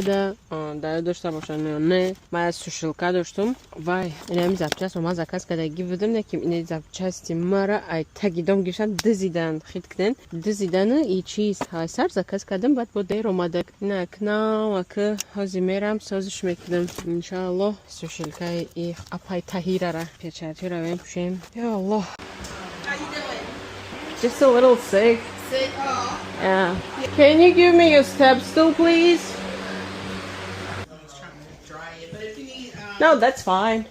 Да, дошта бошанд ё не. Ман сушилка доштум. Вай, инами запчасть ма заказ кардагӣ будам, не ки ин запчасти мара ай таги дом гирифтан, дизидан, хит кунен. Дизидану и чиз сар заказ кардам, баъд бо дер омада. Инак навака ҳозир мерам, созиш мекунам. Иншааллоҳ, сушилкаи и апай Таҳирара перчаткиро мепӯшем. Ё Аллоҳ. Just a little sick. Sick? Oh. Yeah. Can you give me your step stool, please? I was trying to dry it, but if you need, No, that's fine.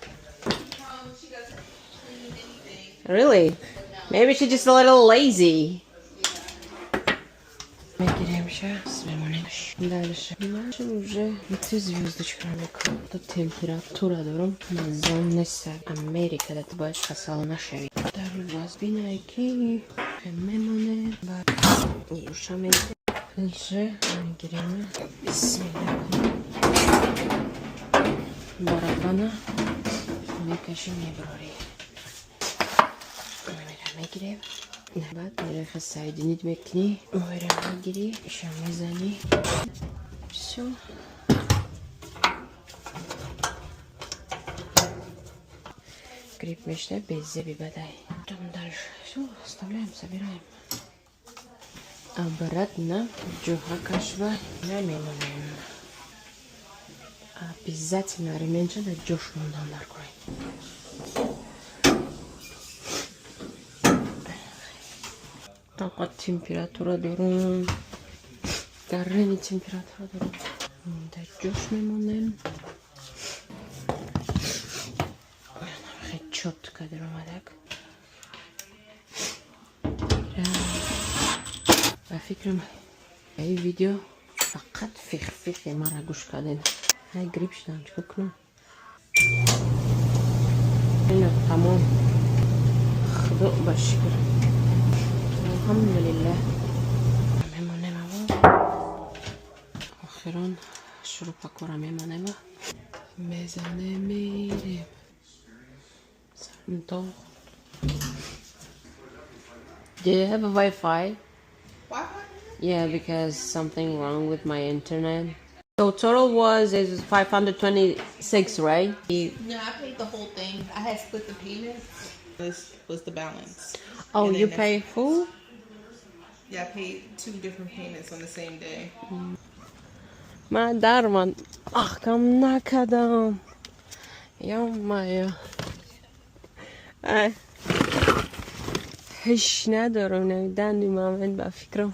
She doesn't clean anything. Really? Maybe she's just a little lazy. Мегиремша, мемонемш. Дальше. Дальше уже ты звездочка мекунам. То температура дорам. Мазон нест. Америка да бояд касал нашавӣ. Дар вазбинае ки мемоне ба юша мегирем. Дальше мегирем. Бисмилла. Барабана мекаши, меброрӣ. Мера мегирем. Баъд мераха соединить мекунӣ, мойра мегирӣ, иша мезанӣ. Всё. Грипп мешта беззеби бадай. Потом дальше всё оставляем, собираем. Обратно ҷоҳакашва намемонем. Обязательно ременча да ҷош мондан дар кунем. Тоқа температура дорум. Гарани температура дорум. Дар ҷош мемонем. Хеле чётко даромадак. Ба фикрам, ин видео фақат фих-фихи мара гӯш кардем. Ҳай, грипп шудам, чикор кунам? Ина тамом. Худо ба шукр. Алҳамдулиллаҳ. Мемонем аввал. Охирон шурупакора мемонем. Мезанем, мерем. Сарм. Do you have a Wi-Fi? Wi-Fi? Yeah, because something wrong with my internet. So total was is 526, right? No, I paid the whole thing. I had split the payments. This was the balance. Oh, And you then pay full? Yeah, I paid two different payments on the same day. Ман дарман аҳкам накардам. Ё-моё. Ай. Ҳеч надорам, дани момент ба фикрам.